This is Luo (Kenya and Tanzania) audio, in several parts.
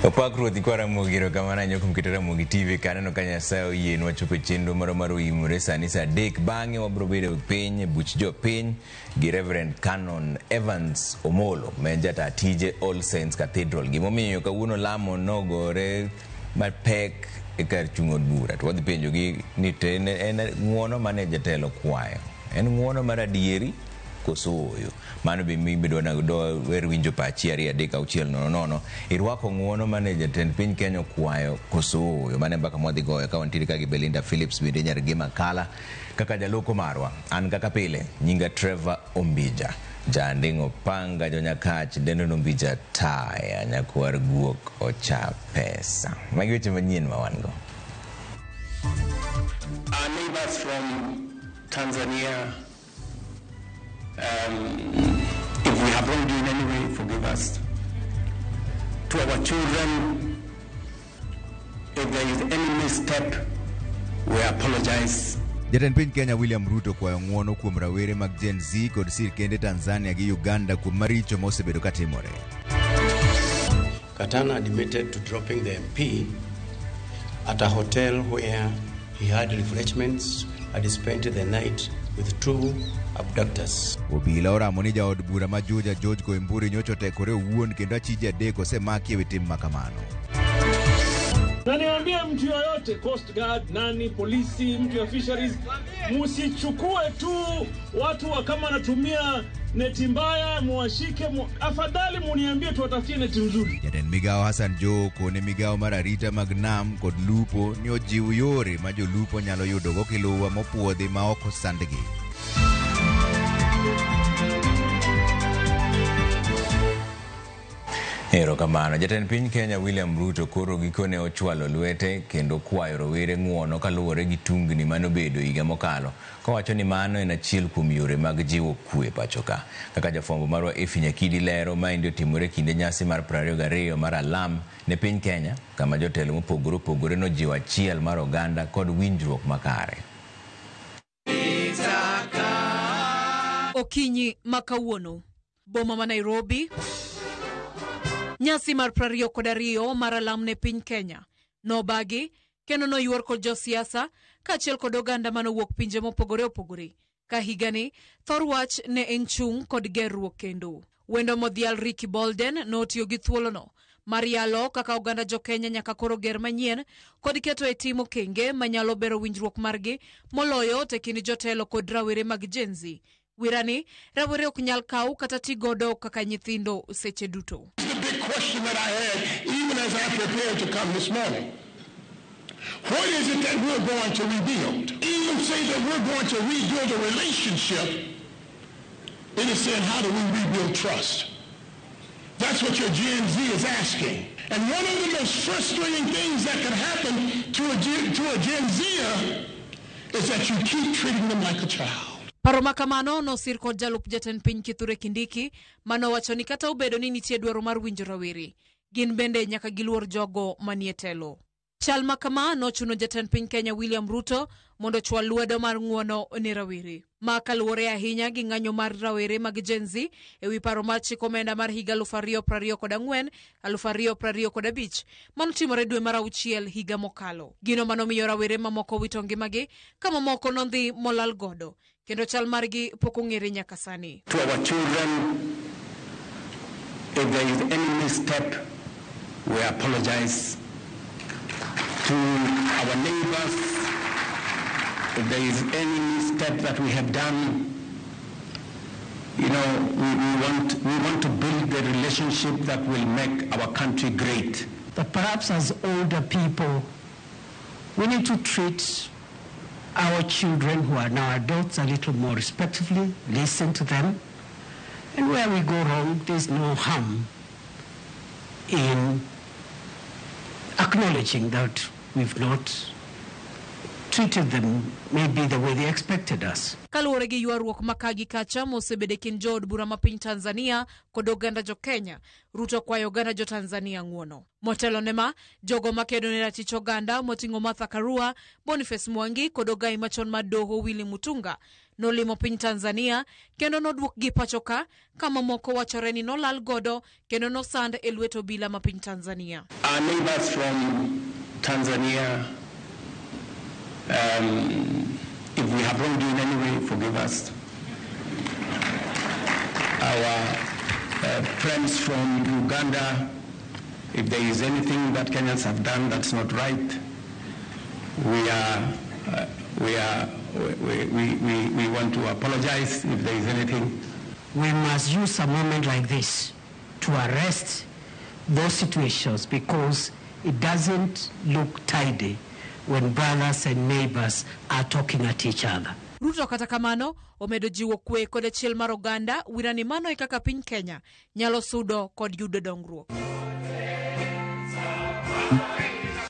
Opak Ruoth ikwa Ramogi erokamano ahinya kuom keto Ramogi TV kaneno ka Nyasaye oyienwa chopo e chenro moro mar oimore sani saa 3 bang'e wabiro bedo piny e buch jopiny gi Reverend Canon Evans Omolo ma en jata tije All Saints Cathedral. Gimomiyo kawuono lamo nogore mapek e kar chung' od bura to wadhi penjogi ni to en ng'uono mane jatelo kwayo, en ng'uono mar adieri koso ooyo? Mano be mibedo wer winjo pachi 2 3 6 0 0. Irwako ng'uono mane jatend piny Kenya okwayo koso ooyo? Mano e mbaka mwadhi goyo ka wantiere ka gi Belinda Phillips bende nyar Gema Kala kaka jaloko marwa. An kaka pile nyinga Trevor Ombija Janding'o Panga Jonyakach Dendo Ombija Taya nyakwar guok ocha pesa. Magi weche manyien ma wan go. Our neighbors from Tanzania, if we have wronged you in any way, forgive us. To our children, if there is any misstep, we apologize. Jatend piny Kenya William Ruto kwayo ng'uono kuom rawere mag Gen Z kod sirkende Tanzania gi Uganda kuom maricho ma osebedo katimore. Katana admitted to dropping the MP at a hotel where he had refreshments and spent the night with 2 abductors. Obila oramo ni jaod bura ma Juja George Koimburi nyocha otekore owuon kendo achije 3 osemaki e wi tim makamano. Na niambie mtu yoyote, Coast Guard, nani, polisi, mtu ya fisheries, msichukue tu watu wa kama wanatumia neti mbaya, muwashike, afadhali muniambie tuwatafutie neti nzuri. Jatend migawo Hassan Joho kone migawo mar arita mag nam kod lupo ni ojiw yore ma jolupo nyalo yudogo kiluwa mopuodhi ma ok osandgi. Erokamano. Jatend piny Kenya William Ruto koro gikone ochwalo lwete kendo kwayo rowere ng'uono kaluwore gi tungni manobedo higa mokalo, kowacho ni mano en achiel kuom yore mag jiwo kwe pacho ka. Kaka jafwambo marwa Effie Nyakidi lero, maendi otimore kinde nyasi mar 22 mar alam ne piny Kenya, kama jotelo mopogore opogore nojiwo achiel mar oganda kod winjruok makare. Okinyi ma kawuono, boma ma Nairobi, nyasi mar 22 mar alam ne piny Kenya nobagi kendo noyuor kod josiasa kaachiel kod oganda manowuok pinje mopogore opogore. Ka higani, thor wach ne en chung' kod gerruok kendo. Wendo modhial Ricky Bolden notiyo gi thuolono mar yalo kaka oganda jo Kenya nyaka koro ger manyien kod keto e tim okenge manyalo bero winjruok margi moloyo te kind jotelo kod rawere mag Gen Z. Wirani, rawere ok nyal kaw kata ti godo kaka nyithindo seche duto. The big question that I had, even as I prepared to come this morning, what is it that we're going to rebuild? Even say that we're going to rebuild a relationship, it is saying, how do we rebuild trust? That's what your Gen Z is asking. And one of the most frustrating things that can happen to a Gen Zer is that you keep treating them like a child. Paro ma kamano nosir kod jalup jatend piny Kithure Kindiki manowacho ni kata obedo ni nitie dwaro mar winjo rawere, gin bende nyaka giluor jogo manie telo. Chal ma kama nochuno jatend piny Kenya William Ruto mondo ochwal lwedo mar ng'uono ne rawere. Ma kaluwore ahinya gi ng'anyo mar rawere mag Gen Z ewi paro mar chik omenda mar higa 2024 2025 manotimore dwe mar 6 higa mokalo. Gino manomiyo rawere mamoko wito ngimagi ka mamoko nodhi molal godo, kendo chal margi pok ong'ere nyaka sani. To our children, if there is any misstep, we apologize. To our neighbors, if there is any misstep that we have done, you know, we want to build the relationship that will make our country great. But perhaps as older people, we need to treat our children who are now adults a little more respectfully, listen to them, and where we go wrong, there's no harm in acknowledging that we've not treated them maybe the way they expected us. Kaluwore gi ywaruok ma ka gi kacha mosebedo e kind jood bura ma piny Tanzania kod oganda jo Kenya, Ruto kwayo oganda jo Tanzania ng'uono. Motelo ne ma, jogo makedo ne ratich oganda moting'o Martha Karua, Boniface Mwangi kod ogai machon mar doho Willy Mutunga nolimo piny Tanzania kendo noduokgi pacho ka kama moko wachore ni nolal godo kendo nosand e lwet obila ma piny Tanzania. Our neighbors from Tanzania, if we have wronged you in any way, forgive us. Our friends from Uganda, if there is anything that Kenyans have done that's not right, we want to apologize if there is anything. We must use a moment like this to arrest those situations, because it doesn't look tidy when brothers and neighbors are talking at each other. Ruto kata kamano omedo jiwo kwe kod achiel mar oganda wira ni mano e kaka piny Kenya nyalo sudo kod yudo dongruok.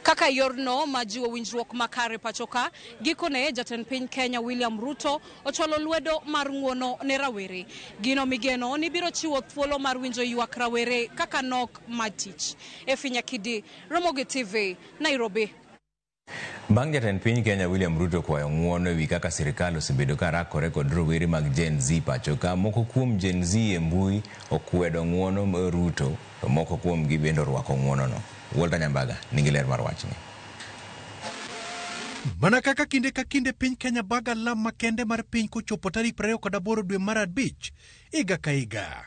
Kaka yorno ma jiwo winjruok makare pacho ka, gikone jatend piny Kenya William Ruto ochwalo lwedo mar ng'uono ne rawere. Gino migeno ni biro chiwo thuolo mar winjo ywak rawere kaka nok mar tich. Efi Nyakidi, Ramogi TV, Nairobi. Bang' jatend piny Kenya William Ruto kwayo ng'uono ewi kaka sirikal osebedo ka rakore kod rowere mag Gen Z pacho ka, moko kuom Gen Z e mbui okwedo ng'uono mar Ruto to moko kuomgi bende orwako ng'uonono. Walter Nyambaga nigi ler mar wachni. Mana kaka kinde ka kinde piny Kenya baga alam makende mar piny kochopo tarik 28 dwe mar 5 higa ka higa.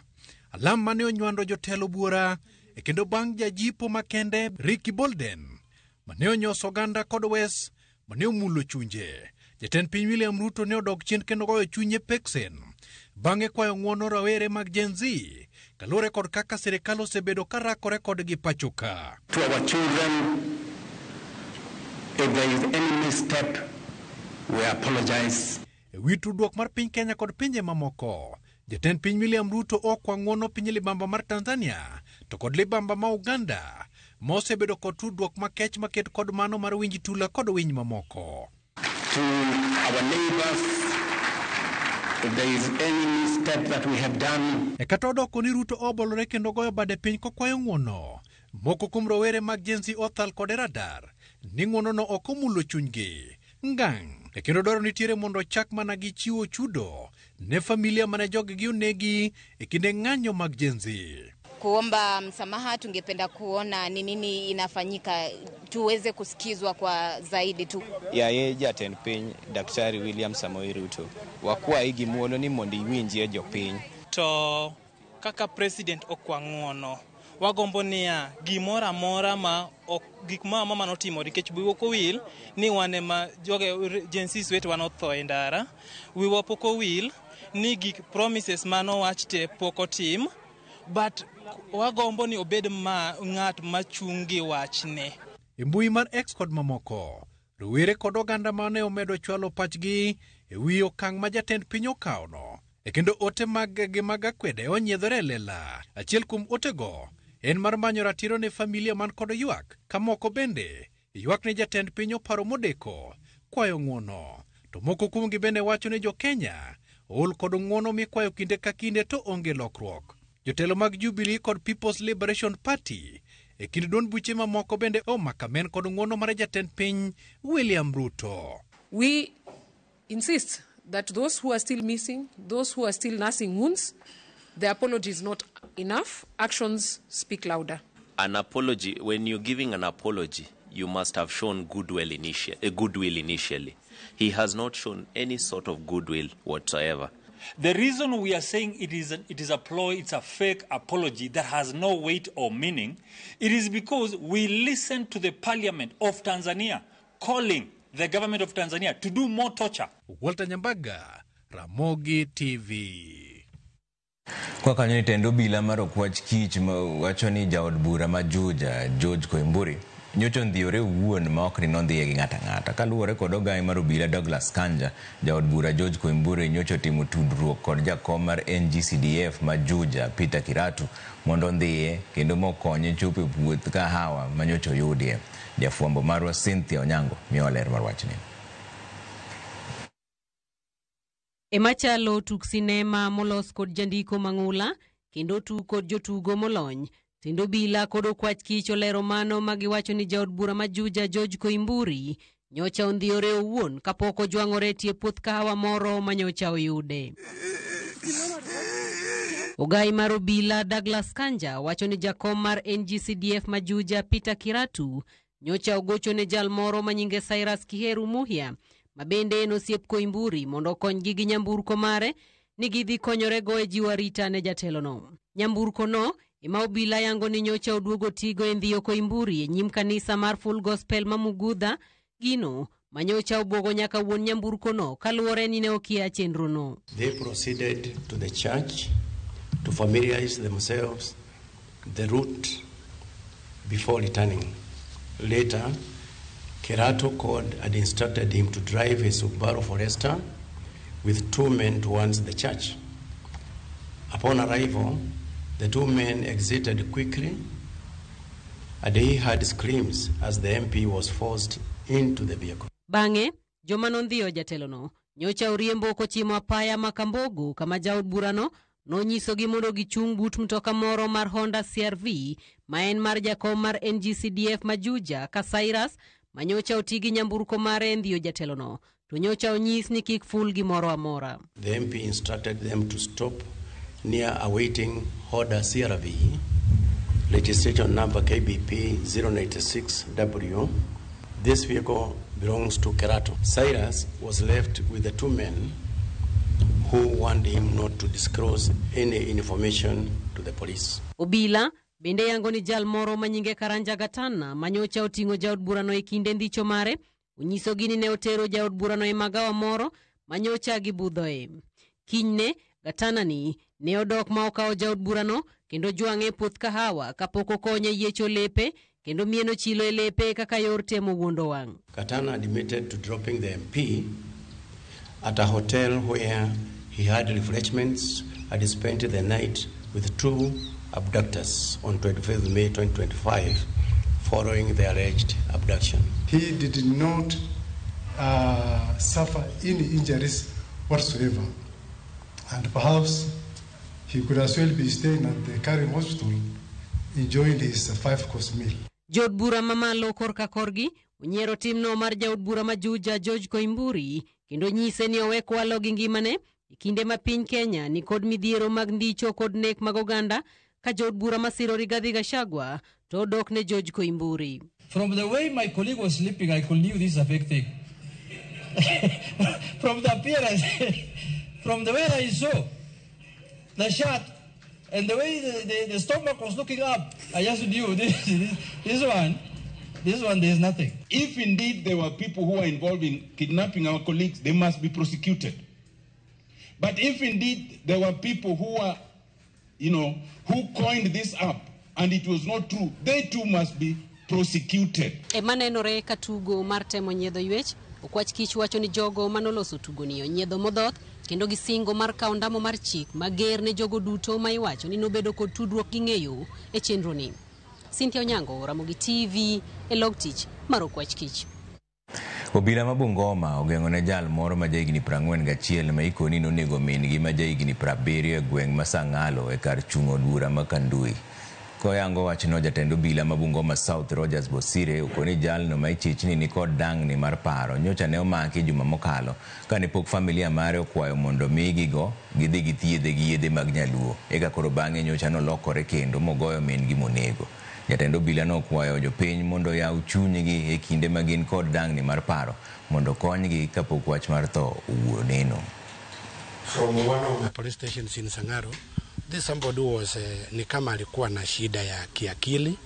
Alam mane onywando jotelo buora e kendo bang' jajipo makende Ricky Bolden mane onyoso oganda kod wes mane omulo chunje. Jatend piny William Ruto ne odok chien kendo goyo chunye peksen bang'e kwayo ng'uono rawere mag Gen Z kaluwore kod kaka sirikal osebedo ka rakore kodgi pacho ka. To our children, if there is any misstep, we apologize. E wi tudruok mar piny Kenya kod pinje mamoko, jatend piny William Ruto okwa ng'uono piny libamba mar Tanzania to kod libamba ma Uganda mosebedo kod tudruok makech maket kod mano mar winj tula kod winy mamoko. To our neighbors, if there is any misstep that we have done. E kata odoko ni Ruto obolore kendo goyo bade piny kokwayo ng'uono, moko kuom rowere mag Gen Z othal kode radar ni ng'uonono ok omulo chunygi ngang'. E kendo dwaro nitiere mondo ochak mana gi chiwo chudo ne familia mane joggi onegi e kinde ng'anyo mag Gen Z. Kuomba msamaha, tungependa kuona ni nini inafanyika tuweze kusikizwa kwa zaidi tu. Yaye jatend piny Daktari William Samoei Ruto, wakwayi gi muolo ni mondo iwinjie jopiny. To kaka president okwa ng'uono, wagombo niya gimoro amora ma gik ma mama notimo nikech wiwa ok owil ni wan ema joge Gen Z wetewa notho e ndara. Wiwa pok owil ni gik promises manowach te pok otim, but wagombo ni obed ma ng'at machung' gi wachne. E mbui mar X kod mamoko, rowere kod oganda mane omedo chwalo pachgi e wi okang' ma jatend piny okawono. E kendo ote mag gi mag akwede onyiedhore e lela. Achiel kuom otego en mar manyo ratiro ne familia man kod ywak, ka moko bende ywak ni jatend piny oparo modeko kwayo ng'uono. To moko kuomgi bende wacho ni jo Kenya ool kod ng'uono mikwayo kinde ka kinde to onge lokruok. Jotelo mag Jubilee kod People's Liberation Party e kind duond buche mamoko bende omako amen kod ng'uono mar jatend piny William Ruto. We insist that those who are still missing, those who are still nursing wounds, the apology is not enough. Actions speak louder. An apology, when you're giving an apology, you must have shown goodwill initially. He has not shown any sort of goodwill whatsoever. The reason we are saying it is a ploy, it's a fake apology that has no weight or meaning, it is because we listened to the parliament of Tanzania calling the government of Tanzania to do more torture. Walter Nyambaga, Ramogi TV. Kwa kanyo ni tend obila mar okwach kich wacho ni jaod bura ma Juja George Koimburi nyocha ondhiyore owuon ma ok ni nondhiye gi ng'ato ang'ata. Kaluwore kod ogaye mar obila Douglas Kanja, jaod bura George Koimburi nyocha otimo tudruok kod jakom mar NGCDF ma Juja Peter Kiratu mondo ondhiye kendo mokonye chopo e puoth kahawa ma nyocha oyudie. Jafwambo marwa Cynthia Onyango miyowa ler mar wachni. Ema chalo tuk sinema molos kod jandiko mang'ula kendo tug kod jotugo molony. Kendo obila kod okwach kich olero mano ma giwacho ni jaod bura ma Juja George Koimburi nyocha ondhiyore owuon kapok ojwang'ore e tie puoth kahawa moro ma nyocha oyude. Ogai mar obila Douglas Kanja wacho ni jakom mar NGCDF ma Juja Peter Kiratu nyocha ogocho ne jal moro ma nyinge Cyrus Kiheru Muhia ma bende en osiep Koimburi mondo okonygi gi nyamburko mare ni gidhi konyorego e jiwo arita ne jatelono. Nyamburko no ema obila yango ni nyocha oduogo tigo e ndhiyo Koimburi e nyim kanisa mar Full Gospel ma Mugudha, gino ma nyocha obwogo nyaka wuon nyamburkono kaluwore ni ne okia chenrono. They proceeded to the church to familiarize themselves the route before returning. Later, Kerato called and instructed him to drive his Subaru Forester with two men towards the church. Upon arrival, the two men exited quickly and he heard screams as the MP was forced into the vehicle. Bang'e, joma nondhiyo jatelono nyocha oriembo kochimo apaya ma Kambogo kama jaod burano nonyisogi mondo gichung' but mtoka moro mar Honda CRV ma en mar jakom mar NGCDF ma Juja ka Cyrus ma nyocha oti gi nyamburko mare e ndhiyo jatelono to nyocha onyis ni kik ful gimoro amora. The MP instructed them to stop near a waiting Honda CRV, registration number KBP 096W. This vehicle belongs to Kerato. Cyrus was left with the two men who warned him not to disclose any information to the police. Obila bende yango ni jal moro ma nyinge Karanja Gatana ma nyocha oting'o jaod burano e kinde ndicho mare onyisogi ni ne otero jaod burano e magawa moro ma nyocha gibudhoe. Kinyne Gatana ni ne odok ma okawo jaod burano kendo jwang'e e puoth kahawa kapok okonye yiecho lepe kendo mieno chilo e lepe kaka yor temo wuondo wang'. Katana admitted to dropping the MP at a hotel where he had refreshments and spent the night with two abductors on 25th May 2025 following the alleged abduction. He did not suffer any injuries whatsoever. And perhaps he could as well be staying at the Karen Hospital enjoying his five-course meal. Jood bura mamalo korka korgi onyiero timno mar jaod bura ma Juja George Koimburi kendo nyise ni owe kwalo gi ngimane e kinde ma piny Kenya ni kod midhiero mag ndicho kod nek mag oganda ka jood bura masiro Rigathi Gachagua to odok ne George Koimburi. From the way my colleague was sleeping, I could knew this is a fake thing. From the appearance, from the way I saw the shirt and the way the stomach was looking up, I just knew this one, there's nothing. If indeed there were people who were involved in kidnapping our colleagues, they must be prosecuted. But if indeed there were people who were, who coined this up and it was not true, they too must be prosecuted. Ema nenore ka tugo mar temo nyiedho ywech, Okwach Kich wacho ni jogo manoloso tugoni onyiedho modhoth kendo gi singo mar kawo ndamo mar chik mager ne jogo duto ma iwacho ni nobedo kod tudruok gi ng'eyo e chenro ni. Cynthia Onyango, Ramogi TV, e log tich mar Okwach Kich. Obila ma Bungoma ogeng'o ne jal moro ma jahigni 41 ma ikoni nonego min-gi ma jahigni 70 e gweng' ma Sang'alo e kar chung' od bura ma Kandui. Koyango wachno, jatend obila ma Bungoma South Rogers Bosire okoni jalno ma ichich ni nikod dang'ni mar paro nyocha ne omaki juma mokalo kane pok familia mare okwayo mondo migigo gidhi githiedhe gi yedhe mag nyaluo eka koro bang'e nyocha nolokore kendo mogoyo min gi monego. Jatend obila nokwayo jopiny mondo oyaw chunygi e kinde ma gin kod dang'ni mar paro mondo okonygi kapok wach mar tho owuo neno. From one of the police stations in Sangaro. This somebody was ni kama alikuwa na shida ya kiakili.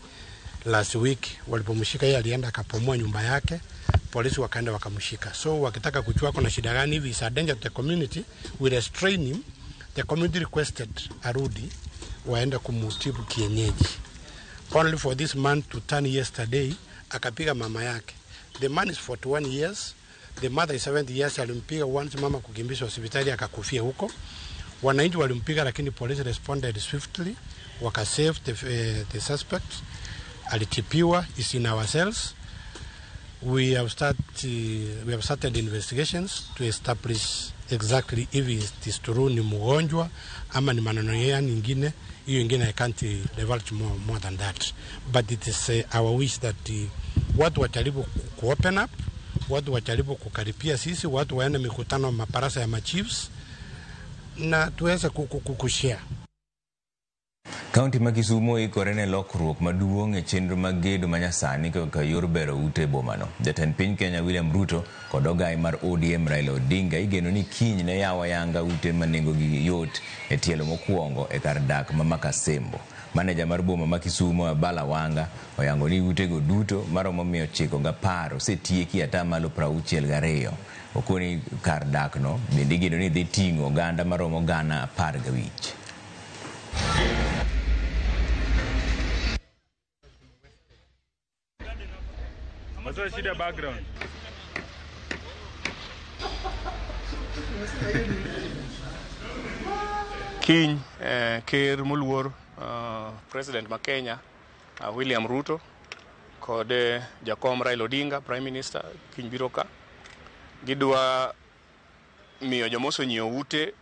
Last week walipomshika yeye alienda akapomoa nyumba yake, polisi wakaenda wakamshika. So wakitaka kujua kuna shida gani hivi, is a danger to the community, we restrain him. The community requested arudi waende kumutibu kienyeji. Only for this man to turn yesterday akapiga mama yake. The man is 41 years, the mother is 70 years. Alimpiga once, mama kukimbizwa hospitali akakufia huko. Wananchi walimpiga, lakini police responded swiftly, wakasave the suspect. Alitibiwa, is in our cells. We have started investigations to establish exactly if it is true ni mgonjwa ama ni maneno ya nyingine. Hiyo ingine I can't divulge more than that, but it is our wish that watu wajaribu ku open up, watu wajaribu kukaribia sisi, watu waende mikutano maparasa ya machiefs na tuweze kushare. Kaunti ma Kisumu oikore ne lokruok maduong' e chenro mag gedo manyasani kaka yor bero ute e bomano. Jatend piny Kenya William Ruto kod ogai mar ODM Raila Odinga igeno ni kiny ne yaw ayanga ute ma nengogi yot e tielo mokwongo e kar dak ma Makasembo. Maneja mar boma ma Kisumu Abala Wanga oyango ni utego duto maromo 910 osetieki 62%. Okoni kar dak no bende igeno ni dhi ting'o oganda maromo 15,000. Shida background. Kiny ker moluor President ma Kenya William Ruto kod jakom Raila Odinga Prime Minister kiny biro ka gidwa miyo joma osonyiewo ute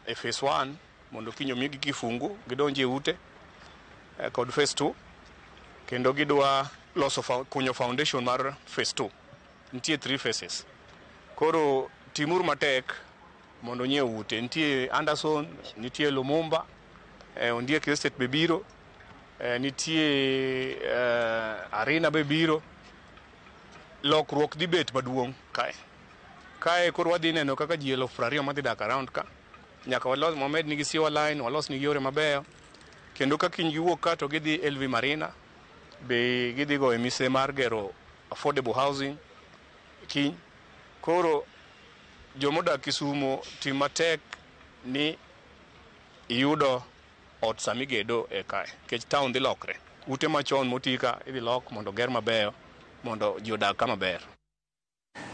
e phase 1 mondo kiny omigi kifungu gidonje ute kod phase 2 kendo gidwa loso kunyo foundation mar phase 2. Nitie 3 phases. Koro timur matek mondo nyiew ute. Nitie Anderson, nitie Lumumba, Ondiek Estate be biro, nitie Arena be biro. Lokruok dhi bet maduong' kae. Kae koro wadhi neno kaka ji 20,000 madhi dak around ka. Nyaka walos wamed nigi sewer line, walos nigi yore mabeyo. Kendo ka kiny giwuok ka to gidhi LV Marina. Be gidhi go e mise mar gero affordable housing kiny. Koro jomodak Kisumu tim matek ni iyudo ot samigedo e kae nikech town dhi lokre. Ute machon moti ka idhi lok mondo ger mabeyo mondo ji odag kama ber.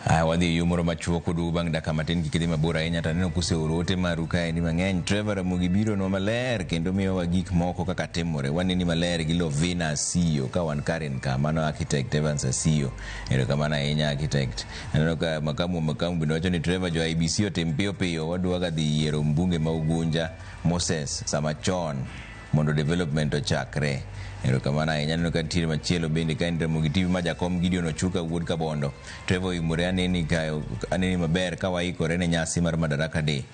Aya, wadhi yo moro machuok koduogo bang' dakika matin kik idhi mabor ahinya to aneno kuseoro ote maru kaendi mang'eny. Trevor Ramogi bironwa maler kendo miyowa gik moko kaka timore. Waneni maler gi Lovina Asiyo ka wan Karen ka, mano architect Evans Asiyo. Erokamano ahinya architect. Aneno ka makamu bende wacho ni Trevor jo IBC otim piyo piyo, wadwa dhi yiero mbunge ma Ugunja Moses sama chon mondo development ochakre. Erokamano ahinya. Aneno ka nitiere machielo bende ka en Ramogi TV ma jakom Gideon Ochuka wuod Kabondo. Trevor Oimore aneni maber ka waikore ne nyasi mar Madaraka Day.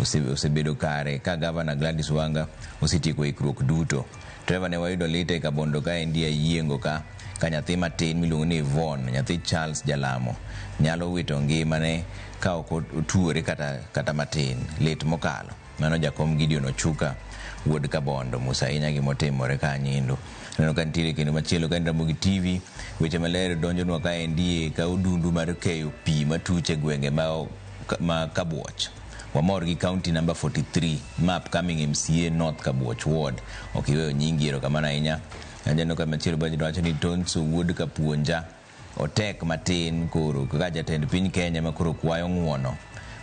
Osebedo kare ka Governor Gladys Wanga osetieko ikruok duto. Trevor ne wayudo lit e Kabondo ka endi ayiengo ka nyathi matin miluongo ni Yvonne, nyathi Charles Jalamo, nyalo wito ngimane ka ok otuore kata matin, lit mokalo. Mano jakom Gideon Ochuka wuod Kabondo. Musa ahinya gimotimore kanyindo. Aneno ka nitiere kendo machielo ka en Ramogi TV, weche maler donjonwa kaendi ka odundu mar keyo pi matuch e gwenge ma Kabuoch. Wamor gi county number 43 ma upcoming MCA North Kabuoch Ward. Ok iweyo nyingi, erokamano ahinya. Aneno ka machielo bende wacho ni Tonso wuod Kapuonja otek matin koro kaka jatend piny Kenya ma koro kwayo ng'uono.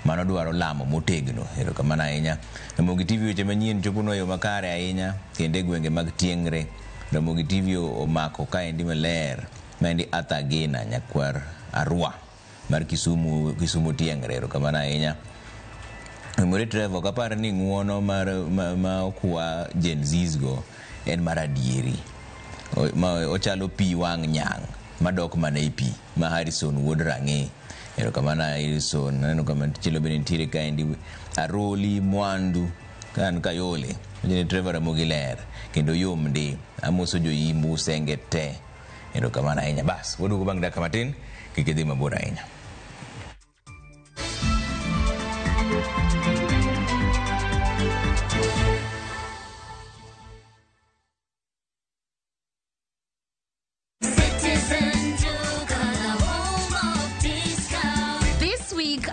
Mano dwaro lamo motegno. Erokamano ahinya. Ramogi TV weche manyien choponwa e yo makare ahinya kendo e gwenge mag Tieng're. Ramogi TV omako kaendi maler. Maendi Arthur Gina nyakwar Arua mar Kisumu Tieng're. Erokamano ahinya. Oimore Trevor, kapar ni ng'uono ma okwa Gen Zs go en mar adieri. Ochalo pi wang' nyang' madok mana e pi ma Harrison wuod Rang'e. Erokamano Harrison. Aneno ka machielo bende nitiere kaendi Aroli Mwandu kan Kayole. Ni Trevor Ramogi ler kendo yom ndi. Amoso joyimbu Usenge te. Erokamano ahinya. Bas, waduogo bang' dakika matin kik idhi mabor ahinya.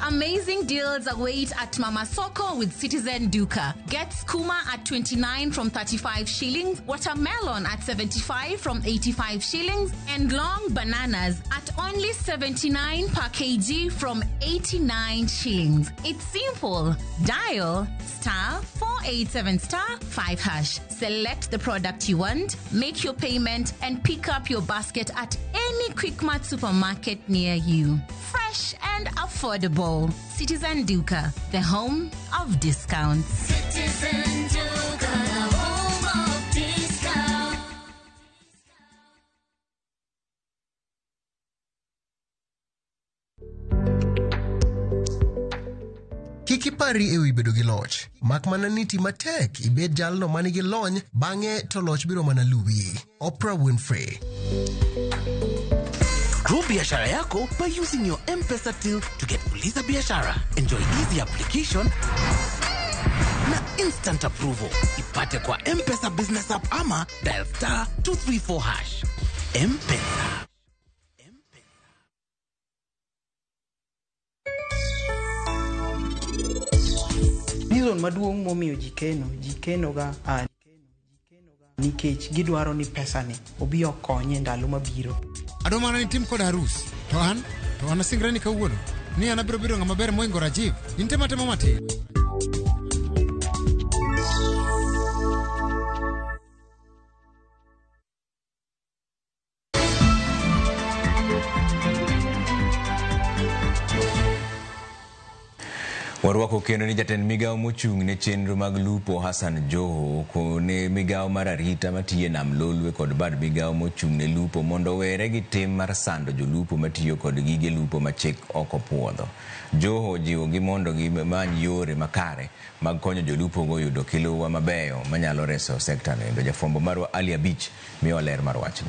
Amazing deals await at Mama Soko with Citizen Duka. Get skuma at 29 from 35 shillings, watermelon at 75 from 85 shillings, and long bananas at only 79 per kg from 89 shillings. It's simple. Dial star 4 *87 *5#. Select the product you want, make your payment, and pick up your basket at any Quickmart supermarket near you. Fresh and affordable. Citizen Duka, the home of discounts. Citizen Duka, the home of discounts. Kik ipari ewi bedo gi loch, mak mana ni ti matek ibed jalno manigi lony, bang'e to loch biro mana luwi. Oprah Winfrey. Grow biashara yako by using your M-Pesa till to get Uliza Biashara. Enjoy easy application na instant approval. Ipate kwa M-Pesa Business App ama dial *234#. M-Pesa. Reason maduong' momiyo ji keno ga nikech gidwaro ni pesa ni obi okonye ndalo mabiro. Adwa mana ni tim kod arus, to an asingra ni kawuono ni an abiro bedo ng'ama ber moingo Rajiv. In tema tema matin. Warwako kendo ni jatend migawo mochung' ne chenro mag lupo Hassan Joho ne migawo mar arita matiyo e nam Lolwe kod bad migawo mochung' ne lupo mondo owere gi tim mar sando jolupo matiyo kod gige lupo ma chik ok opuodho. Joho ojiwogi mondo gimany yore makare mag konyo jolupo go yudo kilowa mabeyo manyalo reso sekta no. Endo jafwambo marwa Ali Abich miyowa ler mar wachni.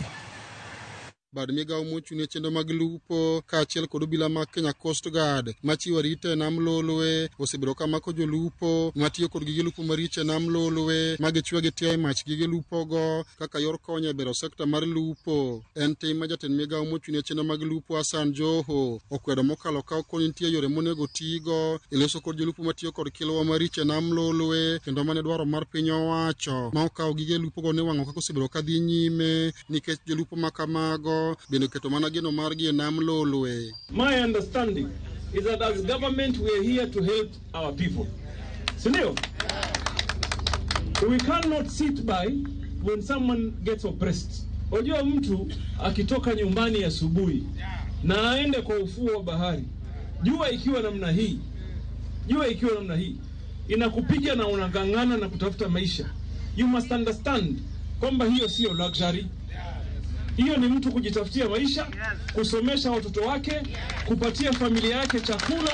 Bad migawo mochung' ne chenro mag lupo kaachiel kod obila mag Kenya Coast Guard machiwo arita e nam Lolwe osebedo ka mako jolupo matiyo kod gige lupo maricho e nam Lolwe ma gichwe gitiyo e mach gige lupogo kaka yor konyo e bero sekta mar lupo. En tim ma jatend migawo mochung' ne chenro mag lupo Hassan Joho okwedo mokalo ka okoni nitie yore monego tigo e loso kod jolupo matiyo kod kilowa maricho e nam Lolwe kendo mane dwaro mar piny owacho ma okawo gige lupogo ne wang'o kaka osebedo ka dhi nyime nikech jolupo ma kamago bende keto mana geno margi e nam Lolwe. My understanding is that as government we are here to help our people. Sindio? We cannot sit by when someone gets oppressed. Wajua mtu akitoka nyumbani asubuhi na aende kwa ufuo wa bahari, jua ikiwa namna hii, jua ikiwa namna hii inakupiga na unang'ang'ana na kutafuta maisha. You must understand kwamba hiyo sio luxury. Hiyo ni mtu kujitafutia maisha, kusomesha watoto wake, kupatia familia yake chakula.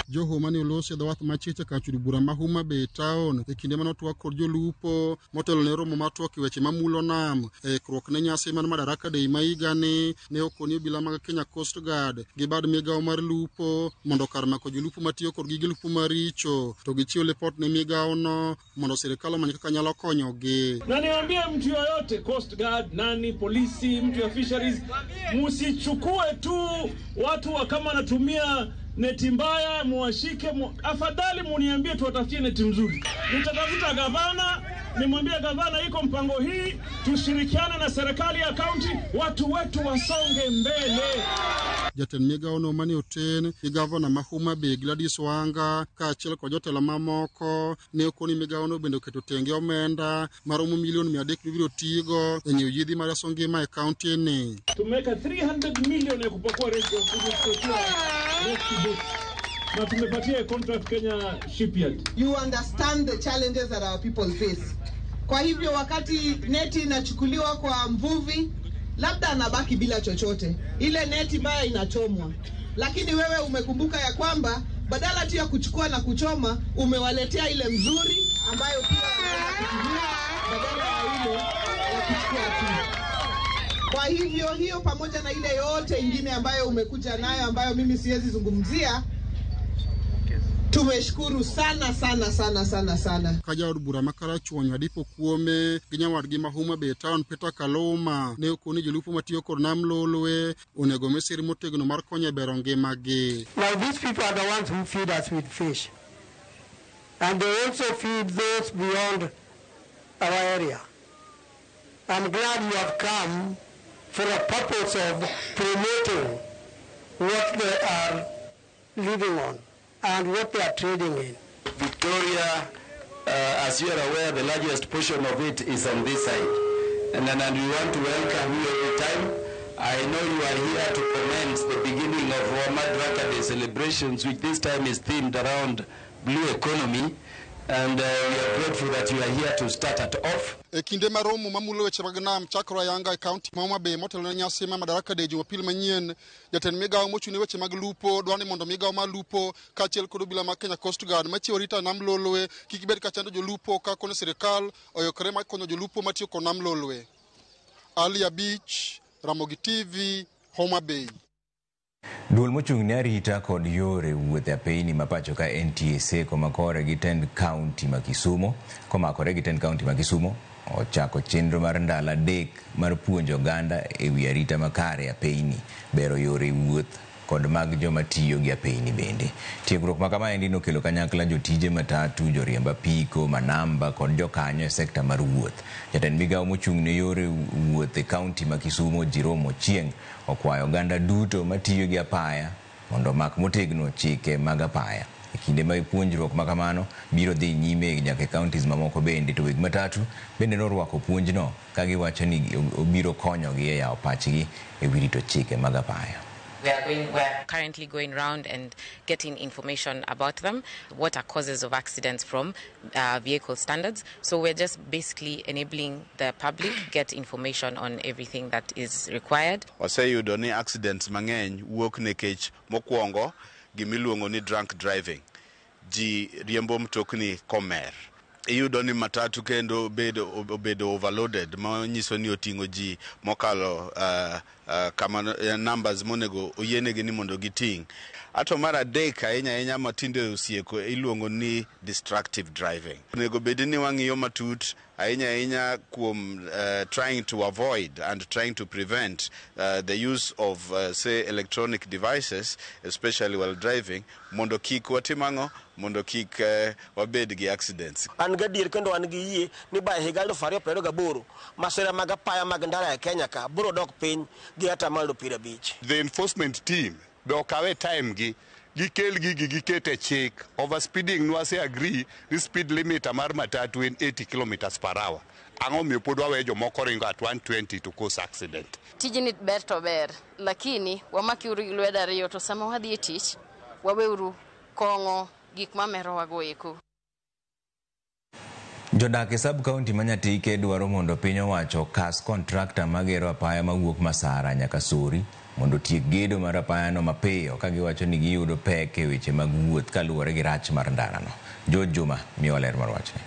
Joho mane oloso e dho wath machiche kar chudo bura ma Homa Bay town e kinde mane otwak kod jolupo motelo ne romo mar twak e weche mamulo nam e ikruok ne nyasi mar Madaraka Day ma higani ne okoni obila mag Kenya Coast Guard gi bad migawo mar lupo mondo kar mako jolupo matiyo kod gige lupo maricho to gichiw lipot ne migawono mondo sirikal omany kaka nyalo konyogi. Na niwaambie mtu yoyote, Coast Guard, nani, polisi, mtu ya fisheries, msichukue tu watu wa kama wanatumia neti mbaya muwashike, afadhali muniambie tuwatafutie neti mzuri. Nitatafuta gavana, nimwambie gavana iko mpango hii, tushirikiane na serikali ya kaunti, watu wetu wasonge mbele. Jatend migawono mane oten gi gavana ma Homa Bay Gladys Wanga kaachiel kod jotelo mamoko ne okoni migawono bende oketo tenge omenda maromo milion 300 mibiro tigo e nyiewo yedhe ma reso ngima e kaunti ni. Tumeweka 300 million ya kupakua rescue boat na tumepatia contract Kenya Shipyard. You understand the challenges that our people face. Kwa hivyo wakati neti inachukuliwa kwa mvuvi, labda anabaki bila chochote. Ile neti mbaya inachomwa. Lakini wewe umekumbuka ya kwamba badala tu ya kuchukua na kuchoma, umewaletea ile mzuri ambayo pia wanaweza kutumia badala ya ile ya kuchukua tu. Kwa hivyo hiyo pamoja na ile yote ingine ambayo umekuja nayo ambayo mimi siwezi zungumzia, tumeshukuru sana sana sana sana sana. Ka jaod bura ma Karachuonyo Adipo Kuome gi nyawadgi ma Homa Bay town Peter Kaluma ne okoni jolupo matiyo kod nam Lolwe onego mi sir motegno mar konyo e bero ngimagi. Now these people are the ones who feed us with fish, and they also feed those beyond our area. I'm glad you have come for a purpose of promoting what they are living on and what they are trading in. Victoria As you are aware, the largest portion of it is on this side. And we want to welcome you every time. I know you are here to commence the beginning of our Madaraka Day celebrations, which this time is themed around blue economy. And we are grateful that you are here to start it off. E kinde ma romo mamulo weche mag nam chakore ayanga e kaunti ma Homa Bay motelo ne nyasi ma Madaraka Day Jumapil manyien, jatend migawo mochung' ne weche mag lupo dwaro ni mondo migawo mar lupo kaachiel kod obila mag Kenya Coast Guard machiwo arita e nam Lolwe kik bed ka chando jolupo ka kono sirikal oikore mar konyo jolupo matiyo kod nam Lolwe. Ali Abich, Ramogi TV, Homa Bay. Duol mochung' ne arita kod yore wuoth e apeyni ma pacho ka NTSA komakore gi tend kaunti ma Kisumo komakore gi tend kaunti ma Kisumo ochako chenro mar ndalo 3 mar puonjo oganda e wi arita makare e apeyni, bero yore wuoth kod mag joma tiyo gi apeyni bende. Tiegruok ma kamaendi nokelo kanyakla jotije matatu, joriemb apiko, manamba kod jokanyo e sekta mar wuoth. Jatend migawo mochung' ne yore wuoth e kaunti ma Kisumo Jerome Ochieng' okwayo oganda duto matiyo gi apaya mondo omak motegno chike mag apaya. E kinde ma puonjruok ma kamano biro dhi nyime nyaka e counties mamoko bende, to weg matatu bende norwako puonjno ka giwacho ni obiro konyogi e yawo pachgi e wi rito chike mag apaya. We are currently going round and getting information about them, what are causes of accidents from vehicle standards. So we're just basically enabling the public get information on everything that is required. Waseyudo ni accidents mang'eny wuok nikech mokwongo gimiluongo ni drunk driving. Ji riembo mtokni komer. Iyudo ni matatu kendo obedo overloaded, ma nyiso ni oting'o ji mokalo kama numbers monego oyienegi ni mondo giting'. Ato mar adek ahinya ahinya matinde osieko iluongo ni distractive driving. Onego bed ni wang'iyo matut ahinya ahinya kuom trying to avoid and trying to prevent the use of say electronic devices, especially while driving, mondo kik watim ang'o, mondo kik wabed gi accidents. An gadier kendo an gi yie ni by higa 2028 masira mag apaya mag ndara e Kenya ka biro dok piny gi 50%. The enforcement team be okawe time gi gikel gigi giket e chik. Overspeeding nwase agree ni speed limit mar matatu en 80 kilometers per hour. Ang'o miyo pod waweyo jomoko ringo at 120 to cause accident? Tijni ber to ber, lakini wamakiuru gi lwedo ariyo to sama wadhi e tich waweuru kong'o gik mamerowa go eko. Jodak e sub county ma Nyatike dwaro mondo piny owacho okas kontrakta magero apaya mawuok Masara nyaka Sori mondo otiek gedo mar apayano mapiyo ka giwacho ni giyudo pek e weche mag wuoth kaluwore gi rach mar ndarano. George Juma miyowa ler mar wachni.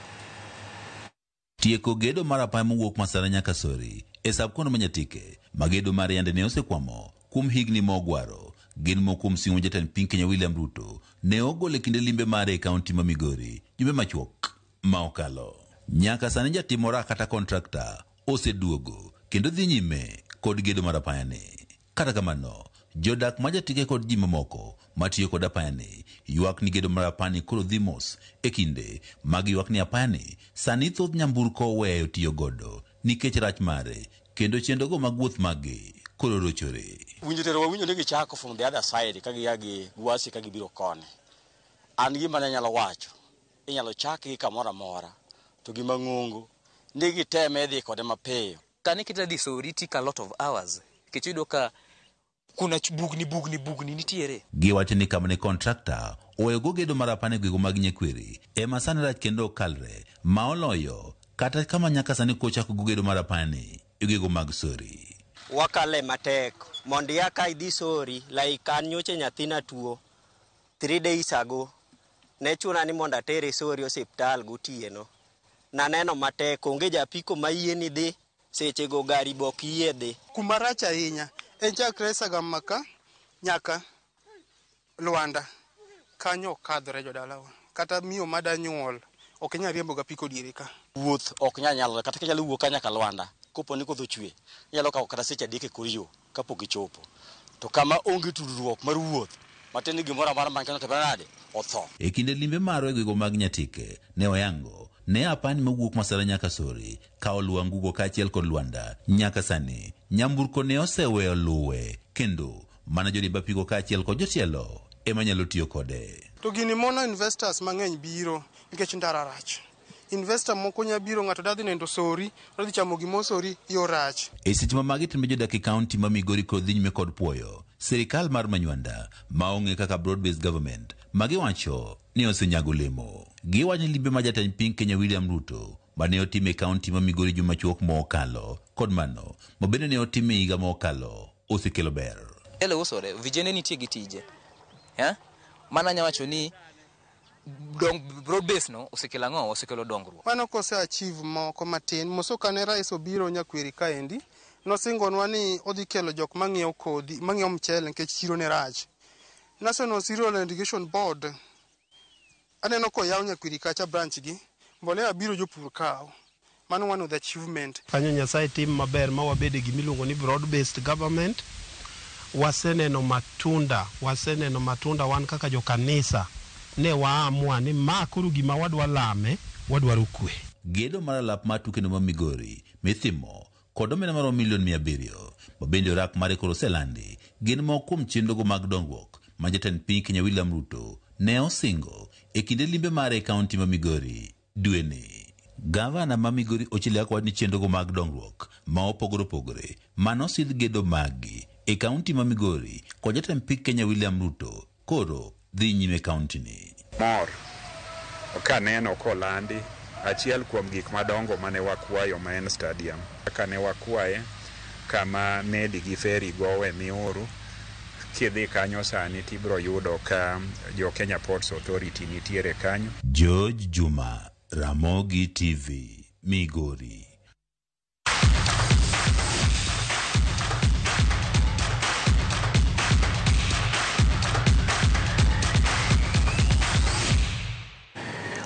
Tieko gedo mar apaya mowuok Masara nyaka Sori e sub county ma Nyatike ma gedo mar yande ne osekwamo kuom higni mogwaro gin moko kuom singo jatend piny Kenya William Ruto ne ogolo e kinde limbe mare e kaunti ma Migori jumbe machuok ma okalo. Nyaka sani jatimora kata kontrakta oseduogo kendo dhi nyime kod gedo mar apayani. Kata kamano, jodak ma Jatike kod ji mamoko matiyo kod apayani ywak ni gedo mar apayani koro dhi mos e kinde mag ywak ni apayani sani thoth nyamburko oweyo tiyo godo nikech rach mare kendo chenrogo mag wuoth maggi koro rochore. Winjo tero wawinjo ni gichako from the other side ka gia gi Gwasi ka gibiro koni. An gima ne anyalo wacho, inyalo chakgi kamoro amora to gima ng'ongo ni giteme dhi kode mapiyo. Kane kita dhi Sori tik a lot of hours nikech iyudo ka kuna bugni nitiere. Giwacho ni kama ne kontrakta oweyogo gedo mar apaya e gwenge mag Nyakweri ema sani rach kendo ok kalre ma oloyo kata kama nyaka sani kochako gedo mar apayani e gwenge mag Sori. Wakale matek mondo ia ka idhi Sori like an nyocha nyathina tuo 3 days ago ne chuna ni mondo atere Sori osiptal gotieno. Naneno matek onge japiko mayie ni dhi sechego gari bok yie dhi. Kuma rach ahinya en chakre Sagam ka nyaka Luanda kanyo ok kadhore jodalawa kata miyo mada nyuol ok inyal riembo gapiko diere ka. Wuoth ok nyal nyalore kata kinyalo wuok ka nyaka Luanda kopo ni koth ochwe inyalo kawo kata seche 3 e kor yo kapok ichopo. To kama onge tudruok mar wuoth matiende ni gimoro amora man kanyo to nade otho. E kinde limbe marwa e gwenge mag Nyatike ne oyango ne apani mowuok Masara nyaka Sori ka oluwo Angugo kaachiel kod Luanda nyaka sani nyamburko ne oseweyo luwe kendo mana joriemb apiko kaachiel kod jotelo ema nyalo tiyo kode. To gini mono investors mang'eny biro nikech ndara rach. Investor moko nya biro, ng'ato dadhi nindo Sori, odhi chamo gimo Sori, yo rach. E seche ma magi timre, jodak e kaunti ma Migori kod dhi nyime kod puoyo sirikal mar Manywanda ma ong'e kaka broad based government ma giwacho ni osenyago olemo. Giwacho ni limbe ma jatend piny Kenya William Ruto mane otim e kaunti ma Migori juma machuok mokalo kod mano ma bende ne otim e higa mokalo osekelo ber. Mchele usore, vijende nitie gi tije. Yeah? Mana anya wacho ni dong, broad base no osekelo ang'o? Osekelo dongruok. Mano kose achieve moko matin. Moso kane rais obiro Nyakweri kaendi, nosingonwa ni odhi kelo jok mang'iewo kodhi, mang'iewo mchele nikech chiro ne rach. National Cereal and Irrigation Board, aneno koyaw Nyakwiri kacha branch gi, mbolea biro jopur kawo. Mano one of the achievement. Kanyo Nyasaye tim maber ma wabede gimiluongo ni broad based government. Waseneno matunda, waseneno matunda wan kaka jokanisa ne waamua ni ma koro gima wadwa lame, wadwaro kwe. Gedo mar alap mar tukeno ma Migori mithimo kod omenda maromo milion 700 ma bende orak mare koro oselandi gin moko kuom chenrogo mag dongruok ma jatend piny Kenya William Ruto ne osingo e kinde limbe mare e kaunti ma Migori dweni. Gavana ma Migori Ochilo Ayacko wacho ni chenrogo mag dongruok ma opogore opogore manosidh gedo maggi e kaunti ma Migori kod jatend piny Kenya William Ruto koro dhi nyime e kaunti ni. Mor kaneno kolandi achiel kuom gik madongo mane wakwayo ma en stadium. Kaka ne wakwaye kama meli gi ferry gowe Miuru, kidhi kanyo sani tibro yudo ka jo Kenya Ports Authority nitiere kanyo. George Juma, Ramogi TV, Migori.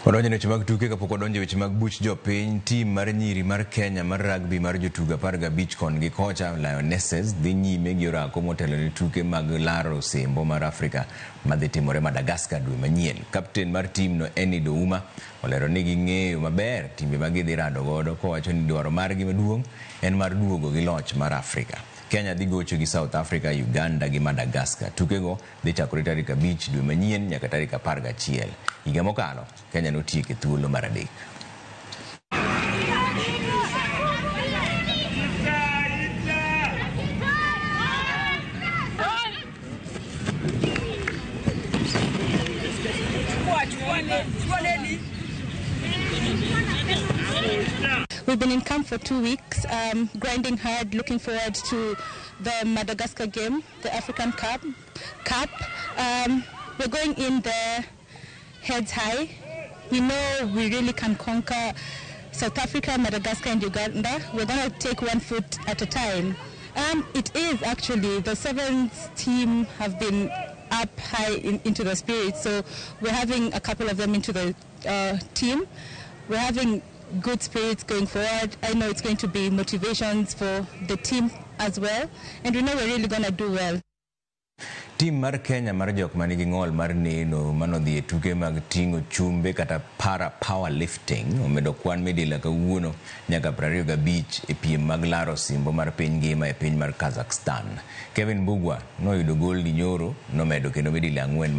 Wadonjo e weche mag tuke kapok wadonjo e weche mag buch jopiny. Tim mar nyiri mar Kenya mar rugby mar jotugo 15 kon gi kocha Lionesses dhi nyime gi orako motelo ne tuke mag laro osimbo mar Afrika madhi timore Madagascar dwe manyien. Kapten mar tim no Enid Ouma olero ni ging'eyo maber timbe ma gidhi rado godo kowacho ni dwaro margi maduong' en mar duogo gi loch mar Afrika. Kenya dhi gocho gi South Africa, Uganda gi Madagascar. Tukego dhi chakore tarik 5 dwe manyien nyaka tarik 11. Higa mokalo, Kenya notieko e thuolo mar 3. We've been in camp for 2 weeks, grinding hard, looking forward to the Madagascar game, the African Cup. We're going in there heads high. We know we really can conquer South Africa, Madagascar and Uganda. We're going to take one foot at a time. It is actually, the sevens team have been up high into the spirit, so we're having a couple of them into the team. We're having good spirits going forward. I know it's going to be motivations for the team as well, and we know we're really going to do well. Tim mar Kenya mar jok manigi ng'ol mar neno manodhi e tuke mag ting'o chumbe kata para powerlifting omedo kwan midila kawuono nyaka 25 e piem mag laro osimbo mar piny ngima e piny mar Kazakhstan. Kevin Mbugua noyudo goldi nyoro nomedo kendo midila 4.